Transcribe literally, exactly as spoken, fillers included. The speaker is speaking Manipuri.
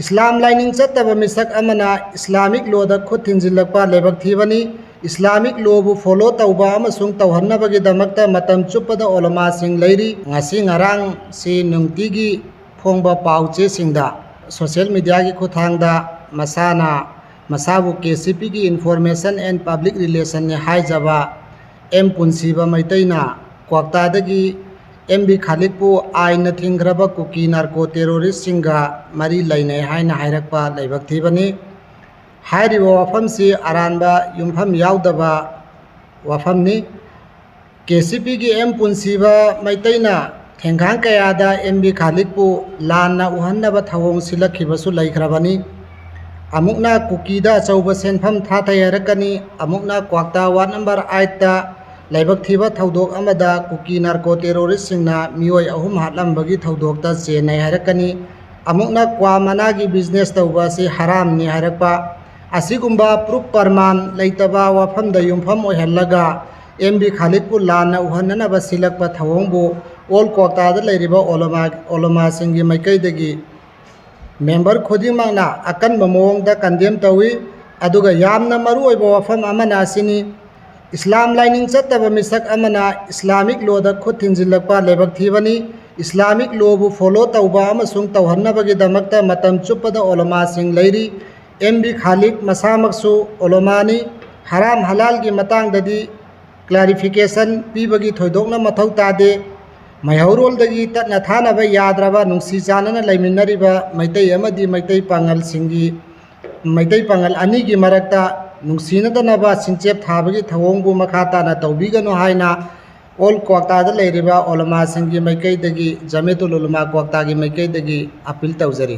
ꯏꯁꯂꯥꯝ ꯂꯥꯏꯅꯤꯡ ꯆꯠꯇꯕ ꯃꯤꯁꯛ ꯑꯃꯅ ꯏꯁꯂꯥꯃꯤꯛ ꯂꯣꯗ ꯈꯨꯠ ꯊꯤꯟꯖꯤꯜꯂꯛꯄ ꯂꯥꯏꯕꯛ ꯊꯤꯕꯅꯤ꯫ ꯏꯁꯂꯥꯃꯤꯛ ꯂꯣꯕꯨ ꯐꯣꯂꯣ ꯇꯧꯕ ꯑꯃꯁꯨꯡ ꯇꯧꯍꯟꯅꯕꯒꯤꯗꯃꯛꯇ ꯃꯇꯝ ꯆꯨꯞꯄꯗ ꯑꯣꯂꯃꯥꯁꯤꯡ ꯂꯩꯔꯤ꯫ ꯉꯁꯤ ꯉꯔꯥꯡꯁꯤ ꯅꯨꯡꯇꯤꯒꯤ ꯐꯣꯡꯕ ꯄꯥꯎ ꯆꯦꯁꯤꯡꯗ, ꯁꯣꯁꯤꯌꯦꯜ ꯃꯤꯗꯤꯌꯥꯒꯤ ꯈꯨꯠꯊꯥꯡꯗ ꯃꯁꯥꯅ ꯃꯁꯥꯕꯨ ꯀꯦ ꯁꯤ ꯄꯤꯒꯤ Information and Public Relationꯅꯤ ꯍꯥꯏꯖꯕ ꯑꯦꯝ ꯄꯨꯟꯁꯤꯕ ꯃꯩꯇꯩꯅ ꯀ꯭ꯋꯥꯛꯇꯥꯗꯒꯤ ꯑꯦꯝ ꯕꯤ ꯈꯥꯂꯤꯛꯄꯨ ꯑꯥꯏꯟꯅ ꯊꯤꯡꯈ꯭ꯔꯕ ꯀꯨꯀꯤ ꯅꯥꯔꯀꯣ ꯇꯦꯔꯣꯔꯤꯁꯁꯤꯡꯒ ꯃꯔꯤ ꯂꯩꯅꯩ ꯍꯥꯏꯅ ꯍꯥꯏꯔꯛꯄ ꯂꯥꯏꯕꯛ ꯊꯤꯕꯅꯤ꯫ ꯍꯥꯏꯔꯤꯕ ꯋꯥꯐꯝꯁꯤ ꯑꯔꯥꯟꯕ ꯌꯨꯝꯐꯝ ꯌꯥꯎꯗꯕ ꯋꯥꯐꯝꯅꯤ꯫ ꯀꯦ ꯁꯤ ꯄꯤꯒꯤ ꯑꯦꯝ ꯄꯨꯟꯁꯤꯕ ꯃꯩꯇꯩꯅ ꯊꯦꯡꯒꯥꯡ ꯀꯌꯥꯗ ꯑꯦꯝ ꯕꯤ ꯈꯥꯂꯤꯛꯄꯨ ꯂꯥꯟꯅ ꯎꯍꯟꯅꯕ ꯊꯧꯑꯣꯡ ꯁꯤꯜꯂꯛꯈꯤꯕꯁꯨ ꯂꯩꯈ꯭ꯔꯕꯅꯤ꯫ ꯑꯃꯨꯛꯅ ꯀꯨꯀꯤꯗ ꯑꯆꯧꯕ ꯁꯦꯟꯐꯝ ꯊꯥꯊꯩ ꯍꯥꯏꯔꯛꯀꯅꯤ, ꯑꯃꯨꯛꯅ ꯀ꯭ꯋꯥꯛꯇꯥ ꯋꯥꯔꯗ ꯅꯝꯕꯔ ꯑꯥꯏꯠꯇ ꯂꯥꯏꯕꯛ ꯊꯤꯕ ꯊꯧꯗꯣꯛ ꯑꯃꯗ ꯀꯨꯀꯤ ꯅꯥꯔꯀꯣ ꯇꯦꯔꯣꯔꯤꯁꯁꯤꯡꯅ ꯃꯤꯑꯣꯏ ꯑꯍꯨꯝ ꯍꯥꯠꯂꯝꯕꯒꯤ ꯊꯧꯗꯣꯛꯇ ꯆꯦꯟꯅꯩ ꯍꯥꯏꯔꯛꯀꯅꯤ, ꯑꯃꯨꯛꯅ ꯀ꯭ꯋꯥ ꯃꯅꯥꯒꯤ ꯕꯤꯖꯤꯅꯦꯁ ꯇꯧꯕ ꯑꯁꯤ ꯍꯔꯥꯝꯅꯤ ꯍꯥꯏꯔꯛꯄ꯫ ꯑꯁꯤꯒꯨꯝꯕ ꯄ꯭ꯔꯨꯐ ꯄ꯭ꯔꯃꯥꯟ ꯂꯩꯇꯕ ꯋꯥꯐꯝꯗ ꯌꯨꯝꯐꯝ ꯑꯣꯏꯍꯜꯂꯒ ꯑꯦꯝ ꯕꯤ ꯈꯥꯂꯤꯛꯄꯨ ꯂꯥꯟꯅ ꯎꯍꯟꯅꯅꯕ ꯁꯤꯜꯂꯛꯄ ꯊꯧꯑꯣꯡꯕꯨ ꯑꯣꯜ ꯀ꯭ꯋꯥꯛꯇꯥꯗ ꯂꯩꯔꯤꯕ ꯑꯣꯂꯃꯥ, ꯑꯣꯂꯃꯥꯁꯤꯡꯒꯤ ꯃꯥꯏꯀꯩꯗꯒꯤ ꯃꯦꯝꯕꯔ ꯈꯨꯗꯤꯡꯃꯛꯅ ꯑꯀꯟꯕ ꯃꯑꯣꯡꯗ ꯀꯟꯗꯦꯝ ꯇꯧꯏ꯫ ꯑꯗꯨꯒ ꯌꯥꯝꯅ ꯃꯔꯨꯑꯣꯏꯕ ꯋꯥꯐꯝ ꯑꯃꯅ ꯑꯁꯤꯅꯤ, ꯏꯁꯂꯥꯝ ꯂꯥꯏꯅꯤꯡ ꯆꯠꯇꯕ ꯃꯤꯁꯛ ꯑꯃꯅ ꯏꯁꯂꯥꯃꯤꯛ ꯂꯣꯗ ꯈꯨꯠ ꯊꯤꯟꯖꯤꯜꯂꯛꯄ ꯂꯥꯏꯕꯛ ꯊꯤꯕꯅꯤ꯫ ꯏꯁꯂꯥꯃꯤꯛ ꯂꯣꯕꯨ ꯐꯣꯂꯣ ꯇꯧꯕ ꯑꯃꯁꯨꯡ ꯇꯧꯍꯟꯅꯕꯒꯤꯗꯃꯛꯇ ꯃꯇꯝ ꯆꯨꯞꯄꯗ ꯑꯣꯂꯃꯥꯁꯤꯡ ꯂꯩꯔꯤ꯫ M B Khalik ꯃꯁꯥꯃꯛꯁꯨ ꯑꯣꯂꯃꯥꯅꯤ꯫ ꯍꯔꯥꯝ ꯍꯂꯥꯜꯒꯤ ꯃꯇꯥꯡꯗꯗꯤ ꯀ꯭ꯂꯥꯔꯤꯐꯤꯀꯦꯁꯟ ꯄꯤꯕꯒꯤ ꯊꯣꯏꯗꯣꯛꯅ ꯃꯊꯧ ꯇꯥꯗꯦ꯫ ꯃꯩꯍꯧꯔꯣꯜꯗꯒꯤ ꯇꯠꯅ ꯊꯥꯅꯕ ꯌꯥꯗ꯭ꯔꯕ ꯅꯨꯡꯁꯤ ꯆꯥꯟꯅꯅ ꯂꯩꯃꯤꯟꯅꯔꯤꯕ ꯃꯩꯇꯩ ꯑꯃꯗꯤ ꯃꯩꯇꯩ ꯄꯥꯉꯜꯁꯤꯡꯒꯤ, ꯃꯩꯇꯩ ꯄꯥꯉꯜ ꯑꯅꯤꯒꯤ ꯃꯔꯛꯇ ꯅꯨꯡꯁꯤꯅꯗꯅꯕ ꯁꯤꯡꯆꯦꯞ ꯊꯥꯕꯒꯤ ꯊꯧꯑꯣꯡꯕꯨ ꯃꯈꯥ ꯇꯥꯅ ꯇꯧꯕꯤꯒꯅꯨ ꯍꯥꯏꯅ ꯑꯣꯜ ꯀ꯭ꯋꯥꯛꯇꯥꯗ ꯂꯩꯔꯤꯕ ꯑꯣꯂꯃꯥꯁꯤꯡꯒꯤ ꯃꯥꯏꯀꯩꯗꯒꯤ, ꯖꯃꯦꯇꯨꯜ ꯎꯂꯃꯥ ꯀ꯭ꯋꯥꯛꯇꯥꯒꯤ ꯃꯥꯏꯀꯩꯗꯒꯤ ꯑꯄꯤꯜ ꯇꯧꯖꯔꯤ꯫